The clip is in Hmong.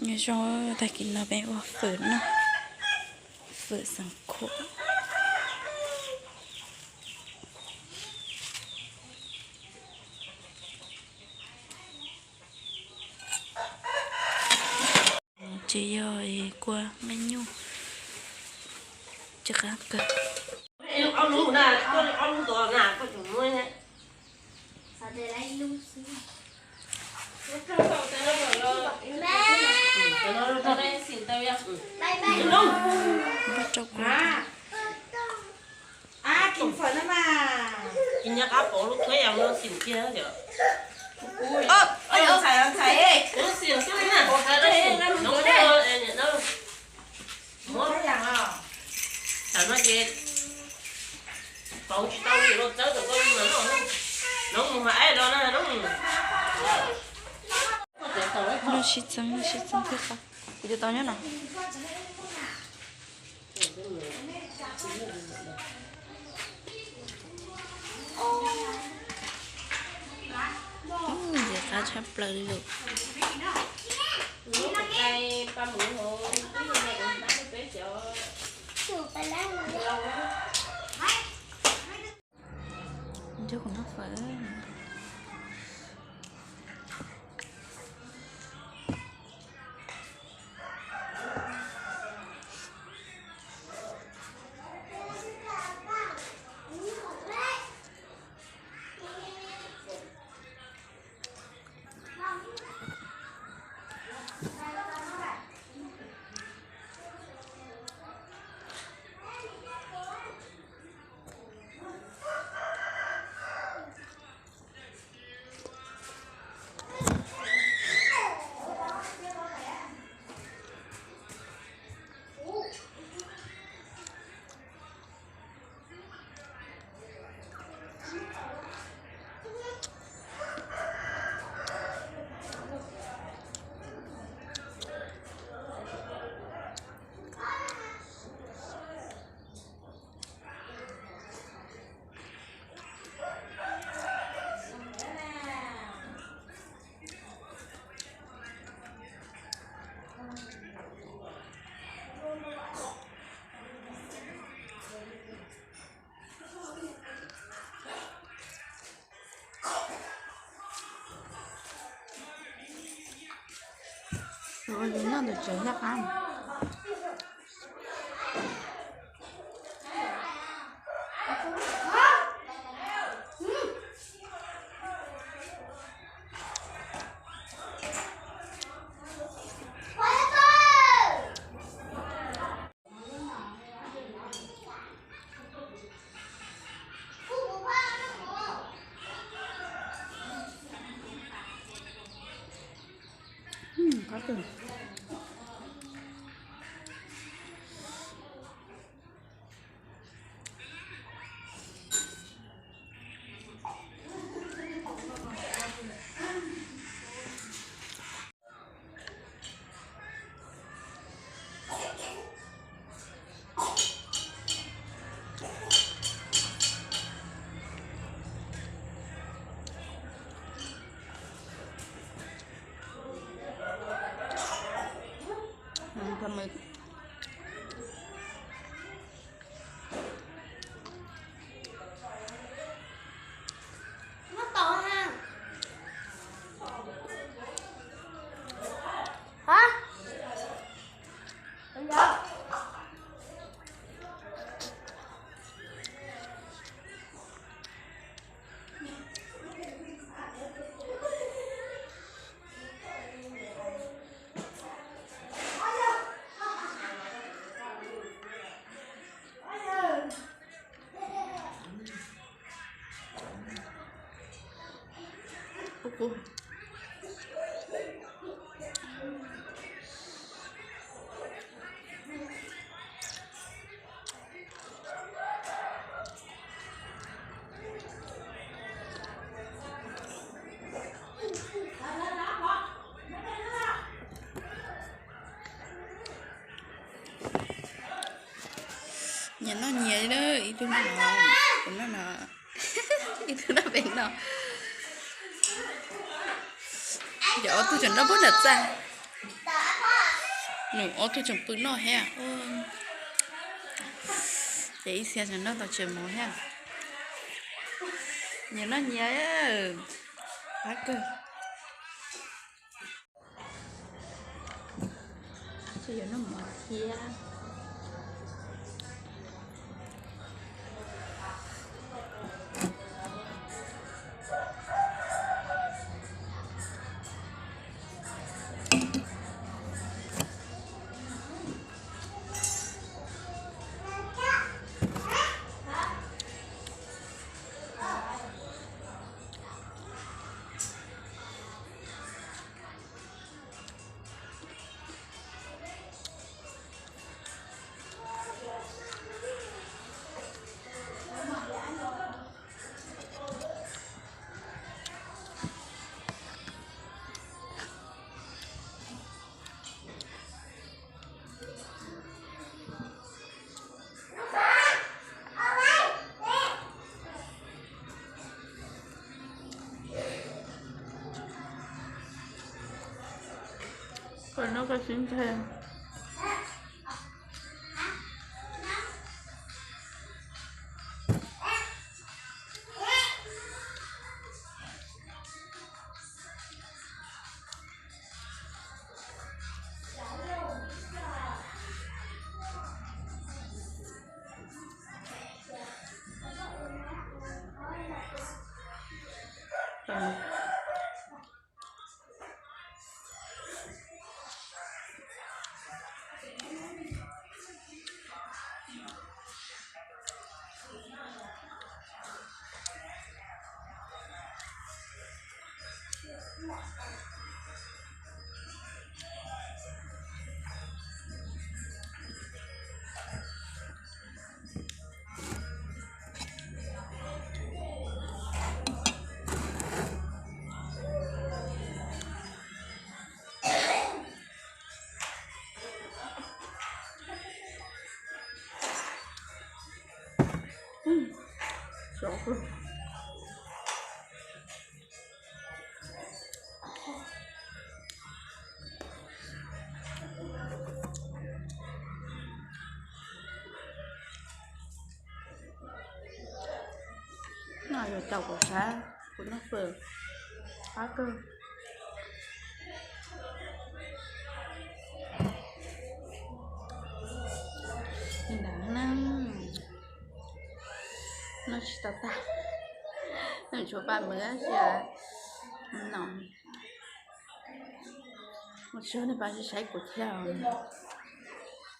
Nyob zoo, tag kis no peb ua fawm no, fawm xeev khuam. Ces yog kua nqaij nyuj, tsis qab kawg. Rau kua. Tus nyab qab pov lub khuab yas no xim kiag yom. Ntxhais, ntxhais, ntxhais, ntxhais, tam no ces pauv tsis tau li los txawb kom koj mus noj, noj mus mas aib los na. Noj sib txeeb, noj sib txeeb thiaj qab. Kuv cov tau nyob no. Ntxim qab tshaj plaws li lawm. Nrog kuv noj fawm. Ua yus noj ntawm tsev thiaj qab. Nyias noj nyias, ib tug noj no, kuv noj no, ib tug noj pem no. Cov ob tug cov nroj puag nram txaj. Nws ob tug tseem pw noj thiab. Ces ib txhia tseem noj tau tsev mov thiab. Nyias noj nyias, qab kawg. Tseem yuav noj mov thiab. Koj noj koj sib nthe. No yuav tau kuv sab, kuv noj fawm qab kawg. Li ntawd na, noj tsis tau tag, noj tshuav paj mov ib pliag no. Ua tsaug nej pab saib kuv thiab os.